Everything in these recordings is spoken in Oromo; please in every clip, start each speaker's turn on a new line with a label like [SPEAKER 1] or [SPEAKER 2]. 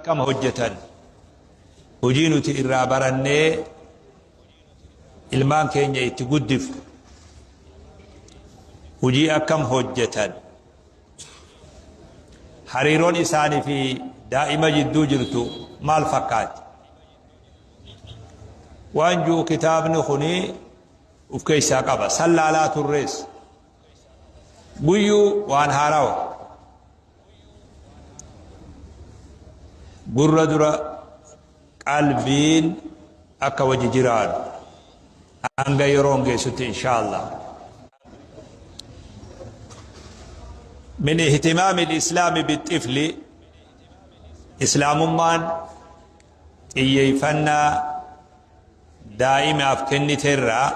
[SPEAKER 1] Akkam hojjetan? Hojii nuti irraa barannee ilmaan keenya itti guddifnu. Hojii akkam hojjetan? Hariiroon isaanii fi daa'ima jidduu jirtu maal fakkaatti? Waan jiru kitaabni kuni uf keessaa qaba. San laalaa turrees. Guyyuu waan haarawa. Gurra dura qalbiin akka wajji jiraannu hanga yeroon geessutti insha Allah. Min ihtimaami al-islaami bixxifli, islaamummaan xiyyeeffannaa daa'imaaf kenniterraa,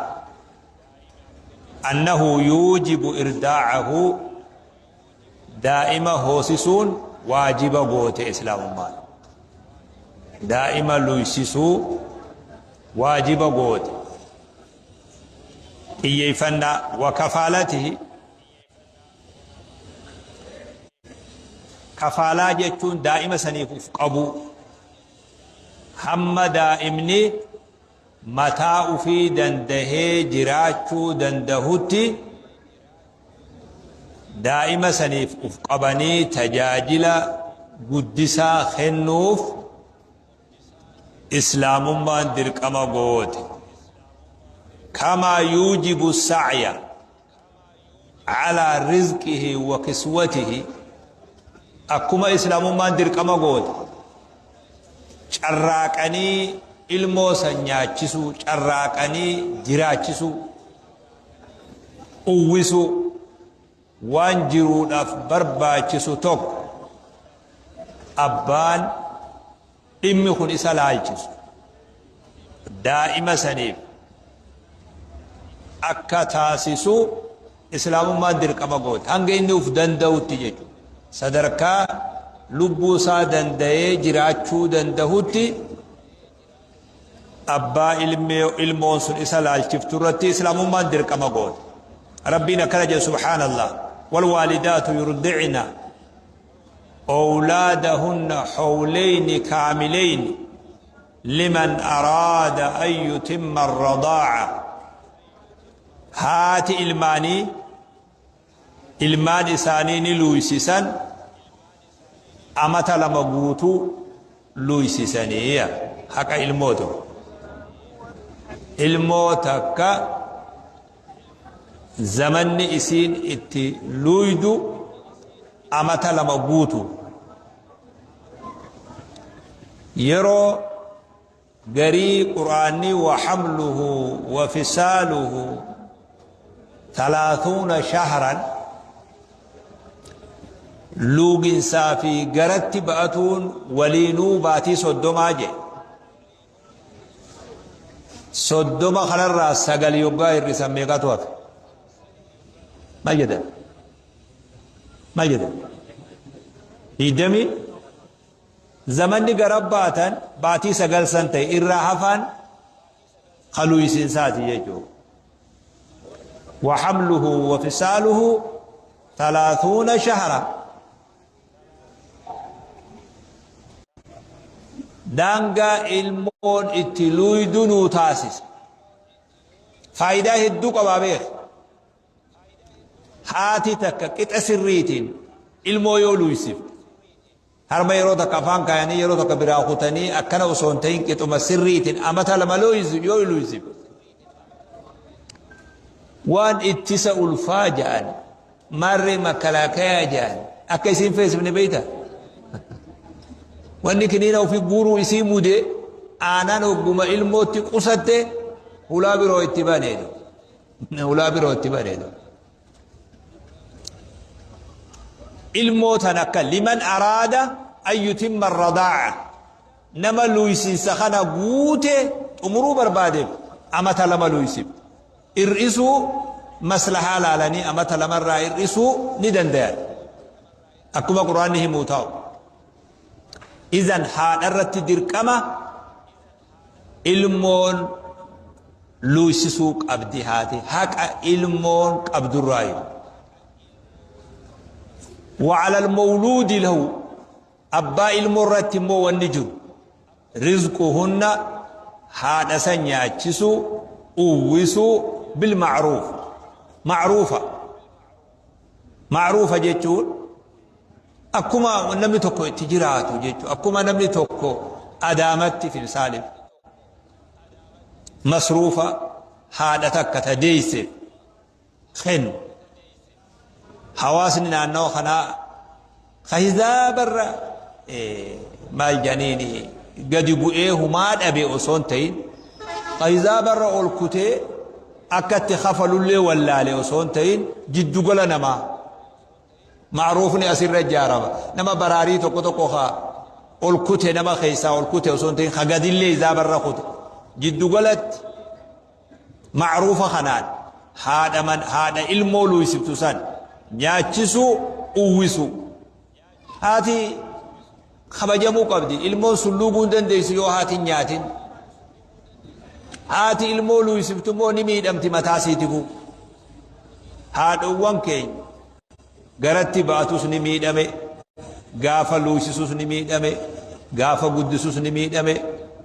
[SPEAKER 1] annahu yuujibu irdaa'ahu, Daa'ima hoosisuun waajiba goote islaamummaan. Daa'ima luysisuu waajiba goote. Xiyyeeffannaa wa kafaalatihi, kafaalaa jechuun daa'ima saniif uf qabuu, hamma daa'imni mataa ufii dandahee jiraachuu dandahutti daa'ima saniif uf qabanii tajaajila guddisaa kennuuf islaamummaan dirqama goote. Kamaa yuujibu sa'ya alaa rizqihi wa kiswatihi, akkuma islaamummaan dirqama goote carraaqanii ilmoo san nyaachisuu, carraaqanii jiraachisuu, uwwisuu, waan jiruudhaaf barbaachisu tokko abbaan dhimmi kun isa laalchisu daa'ima saniif akka taasisu islaamummaan dirqama goote, hanga inni uf danda'utti jechuudha. Sadarkaa lubbuu isaa danda'ee jiraachuu danda'utti abbaa ilmoon sun isa laalchiftu irratti islaamummaan dirqama goote. Rabbiin akkana jedhe subhaanallah: walwaalidaatu yurdicna awlaadahunna hawlayni kaamilayni liman araada an yutimma arradaa'a. Haati ilmaanii ilmaan isaanii ni luuysisan, amata 2 guutuu luuysisanii. Haqa ilmoo tokko, ilmoo takka zamanni isiin itti luuydu amata 2 guutu. Yeroo garii qur'aanni wa hamluhu wa fisaaluhu talaathuuna shahran, luuginsaa fi garatti ba'atuun waliinuu baatii 30 jedhe. 30 kanarraa 9 yoggaa hir'isan meeqatu hafe? Maal jedhan? Maal jedhan? 20. Zamanni gara baatan baatii 9 san ta'e, irraa hafaan kaluuysinsaati jechuudha. Wa hamluhu wa fisaaluhu talaathuuna shahra. Daangaa ilmoon itti luuydu nuu taasisa. Faayidaa hedduu qabaa beeka. Haati takka qixa sirriitiin ilmoo yoo luuysifte, harma yeroo takka afaan kaayanii yeroo takka biraa kutanii akkana osoo hin ta'in, qixuma sirriitiin amata 2 yoo luuysifte, waan ittisa ulfaa ja'an, maarree makalaakayaa ja'an akka isiin feesifne beeyta. Wanni kiniina ofii guuruu isii mude aanan hogguma ilmootti qusatte hulaa biroo itti baneedu, hulaa biroo itti baneedu. Ilmoo tan akka liman araada an yutimma arradaa'a, nama luuysinsa kana guute xumuruu barbaadeef amata 2 luuysif. Ir'isuu maslahaa laalanii amata 2rraa ir'isuu ni dandayan, akkuma qur'aanni himuu taa'u. Izan haadha irratti dirqama ilmoon luuysisuu qabdi haati, haqa ilmoon qabdurraayu. Wa ala almawluudi lahu, Abbaa ilmoo irratti immoo wanni jiru rizquhunna, haadha san nyaachisuu, uwwisuu, bilma'ruuf, ma'ruufa. Ma'ruufa jechuun akkuma namni tokko itti jiraatu jechuudha. Akkuma namni tokko Adaamatti filsaalif masruufa haadha takka ta deeyseef kennu, hawaasni naannawa kanaa ka hizaabarra maal jedhaniin gadi bu'ee humaa dhabe osoo hin ta'in, ka hizaabarra ol kutee akka itti kafalullee wallaale osoo hin ta'in, jiddugala namaa ma'ruufni asirra ijaarama. Nama baraarii tokko tokko ka ol kute, nama keessaa ol kute osoo hin ta'in, ka gadillee hizaabarra kute, jiddugalatti ma'ruufa kanaan haadha man haadha ilmoo luuysiftu san nyaachisuu, uwwisuu. Haati kabajamuu qabdi. Ilmoon sun luuguu hin dandeessu yoo haati hin nyaatin. Haati ilmoo luuysiftu immoo ni miidhamti mataa siitifu. Haadhowwan keenya garatti ba'atus ni miidhame, gaafa luuysisus ni miidhame, gaafa guddisus ni miidhame.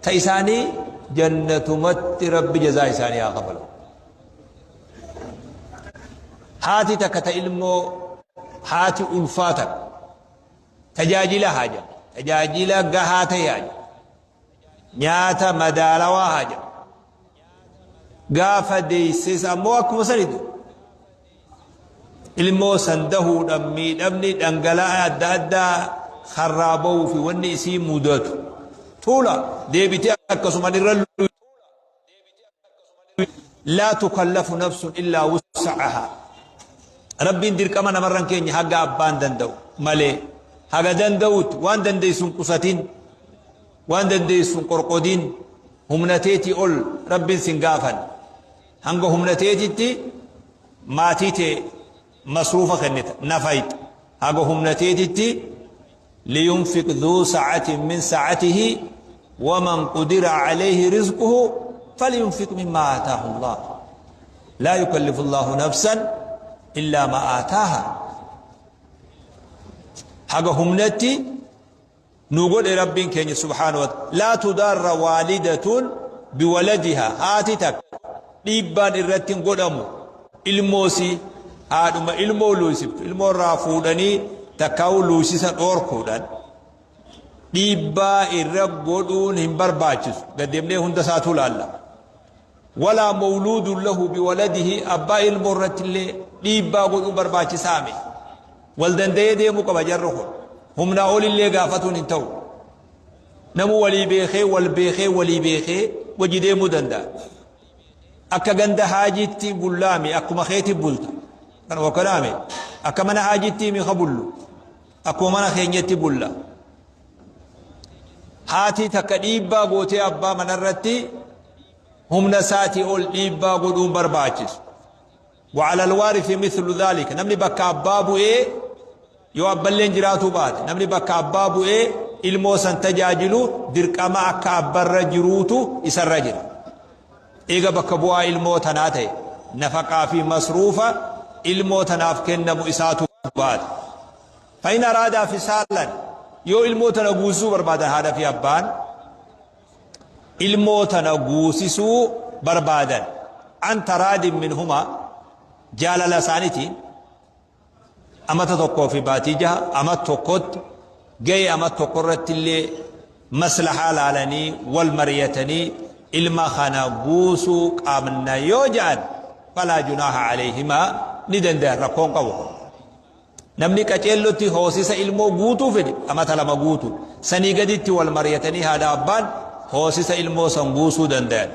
[SPEAKER 1] Ta isaanii jannatumatti Rabbi jazaa isaanii haa kafalu. Haati takka ta ilmoo, haati ulfaa takka tajaajila haaja, tajaajila gahaa ta'e haaja, nyaata madaalawaa haaja. Gaafa deesses ammoo akkuma sanitu ilmoo san dahuudhaan miidhamni dhangala'aa adda addaa karraa ba'uu fi wanni isii mudatu tuula deebitee akkasuman irra. Laa tukallafu nafsun illaa wus'ahaa. Rabbiin dirqama namarra hin keenye haga abbaan danda'u malee. Haga danda'utti waan dandeessu hin qusatin, waan dandeessu hin qorqodin, humna teetii ol Rabbiin sin gaafan. Hanga humna teetitti maatii tee masruufa kennita, nafayxa. Haga humna teetitti, liyunfiq dhuu sa'atin min sa'atihi waman qudira alayhi rizquhu falyunfiq mimmaa aataahu Allah. Laa yukallifu Allahu nafsan illaa ma aataaha. Haga humnatti nu godhe Rabbiin keenya subhaanahu wa ta'ala. Laa tudaarra waalidatun biwaladiha, haati takka dhiibbaan irratti hin godhamu ilmoosii, haadhuma ilmoo luusiftu ilmoo irraa fuudhanii takkaa'uu luusisa dhoorkuudhaan dhiibbaa irra godhuun hin barbaachisu. Gad deemnee hunda isaatu laalla. Walaa mawluudun lahu biwaladihi, abbaa ilmoo irratti illee dhiibbaa godhuun barbaachisaa miti. Wal danda'ee deemuu qaba jarri kun. Humnaa olillee gaafatuun hin ta'u. Namu walii beekee, wal beekee, walii beekee wajji deemuu danda'a. Akka ganda haajiitti bullaami, akkuma keetti bulta. Kan wakkanaame akka mana haajiitti mi ka bullu, akkuma mana keenyatti bulla. Haati takka dhiibbaa gootee abbaa manarratti humna isaatii ol dhiibbaa godhuun barbaachisu. Wa'ala alwaarithi mithlu dhaalika, namni bakka abbaa bu'ee, yoo abballeen jiraatuu baate, namni bakka abbaa bu'ee ilmoo san tajaajilu dirqama akka abbarra jiruutu isarra jira. Eega bakka bu'aa ilmoo tanaa ta'e, nafaqaa fi masruufa ilmoo tanaaf kennamu isaatu baata. Fa'in araadaa fisaalan, yoo ilmoo tana guusisuu barbaadan, haadha fi abbaan ilmoo tana guusisuu barbaadan, an taraadin minhumaa, jaalala isaaniitiin, amata 1 fi baatii 6, amat tokkotti ga'e, amat tokko irratti illee maslahaa laalanii wal mariyatanii ilma kana guusuu qabna yoo ja'an, falaa junaaha alayhimaa, ni danda'an, rakkoon qabu. Namni qaceellotti hoosisa ilmoo guutuu fedhe amata 2 guutu. Sanii gaditti wal mariyatanii haadha abbaan hoosisa ilmoo san guusuu danda'an.